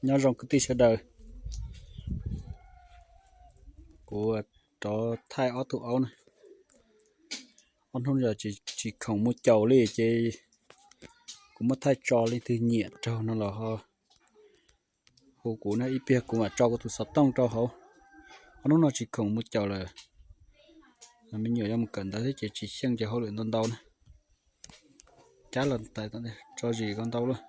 Nyob zoo kwv tij sawv daws, kuv rov thaij ob tug aub na. Ob hnub no tsis khoom mus caum li ces kuv muab thaij tso, leej twg nyiam raug no los ho hu kuv na, ib pliag kuv mam tso kuv tus xov tooj rau hauv. Ob hnub no tsis khoom mus caum lawm, me nyuam yuav mus kawm ntawv thiab ces tsis xyeej ces hauj lwm ntau ntau na. Cab los tso zis ko ntau lawm.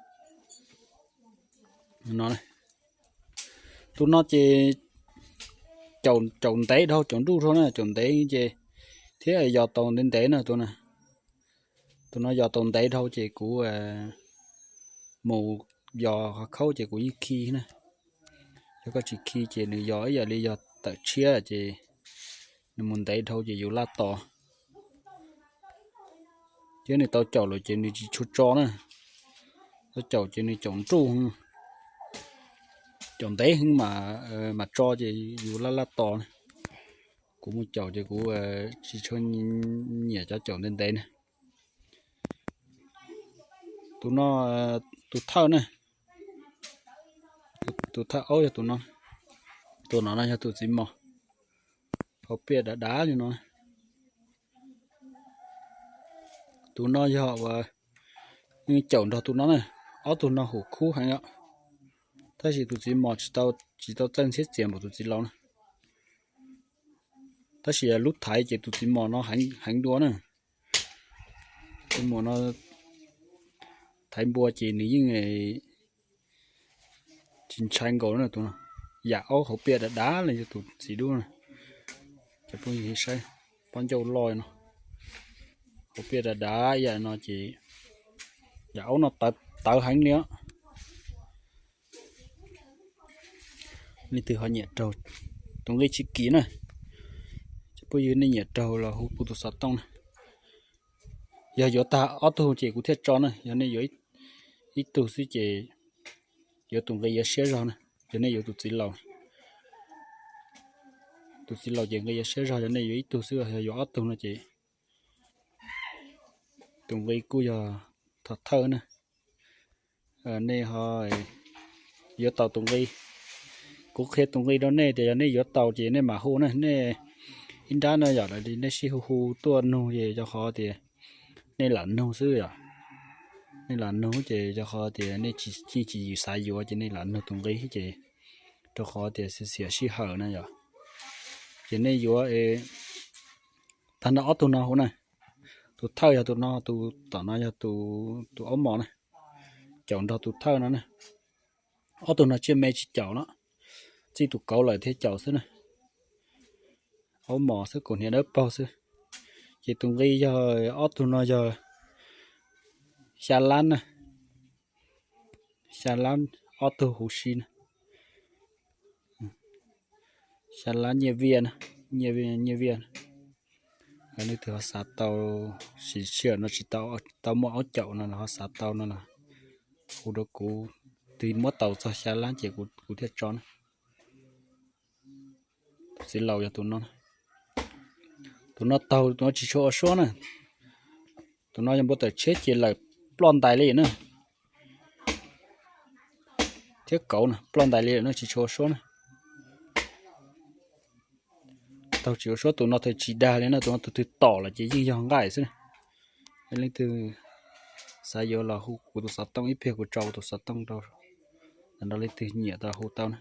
Tus no ces caum ntev dhau, caum nruj dhau na, caum ntev ces thiab yos tau ntev ntev na tus na. Tus no yos tau ntev dhau ces kuv mus yos qhov khaub ces kuv yeej khi na. Yog koj tsis khi ces nws yos ib yam li yog tawm tshiab ces nws mus ntev dhau ces yus laj tos. Thiab nws tau caum lawm ces nws tsis tshua tso na. Tau caum ces nws caum nruj, caum ntev heev mas tso ces yus laj laj tos. Kuv mus caum ces kuv tsis tshua nyiam cov caum ntev ntev na. Tus no, tus thawj na, tus thawj aub yog tus no. Tus no no yog tus txiv mos, hauv piaj dav dav li no. Tus no yog uas caum nrog tus no na. Ob tug no hum khub heev os, tab sis tus txiv mos tsis tau txawj ntxhiab txias npaum tus txiv laus na. Tab sis lub thaiv ces tus txiv mos no heev dua na. Tus mos no thaiv npua ces nws yeej tsis ntshai nkaus na. Tus no yam aub hauv piaj dav dav li yog tus txiv dub na. Cov phooj ywg saib, pob ncauj loj no, hauv piaj dav dav ib yam no ces yam aub no tawv heev li os. Leej twg ho nyiam raug tus nqi tsis kim na, cov phooj ywg nej nyiam raug los hu kuv tus xov tooj na. Yog yuav tag ob tug ces kuv thiaj tso na. Yog nej yuav ib tug xwb ces yuav tus nqi yuav siab zog na. Yog nej yuav tus txiv laus, tus txiv laus ces nqi yuav siab zog. Yog nej yuav ib tug xwb, yog yuav ob tug no ces tus nqi kuj yog thov thawj na. Nej ho yuav tau tus nqi, kuv qhia tus nqi rau nej tias yog nej yuav tau ces nej mam hu na. Nej ib nrab no yom, lawv li nej sib hu hu tuaj nug ces yog qhov tias nej lam nug xwb yom. Nej lam nug ces yog qhov tias nej tsis, tsis xav yuav ces nej lam nug tus nqi ces rau qhov tias xiam sij hawm na yom. Ces nej yuav tag nrho ob tug no hu na. Tus thawj yog tus no, tus tom no yog tus aub mos na, caum nrog tus thawj no na. Ob tug no tsiaj me tsis caum no, txij tus kauv lawm thiaj caum xwb na. Aub mos xwb, kaus hniav dawb paug xwb. Ces tus nqi yog ob tug no yog xya lab na, xya lab ob tug huv si na, xya lab nyiaj viaj na, nyiaj viaj. Leej twg ho xav tau, sim sij hawm no tsis tau muaj aub caum no los ho xav tau no los hu rau kuv, twb muab tau txog xya lab ces kuv thiaj tso na. Tus txiv laus yog tus no, tus no taug, tus no tsis tshua ua suab na. Tus no yog npua tawm tshiab ces lawm ploj ntais li na, thiab kauv na ploj ntais li lawm na, tsis tshua ua suab na. Taug tsis ua suab, tus no thaum tsis dag li na, tus no tus twg tom lawm ces yeej yog nqaij xwb na. Leej twg xav yuav los hu kuv tus xov tooj, ib pliag kuv tso kuv tus xov tooj rau, ntawm no leej twg nyiam tau hu tau na.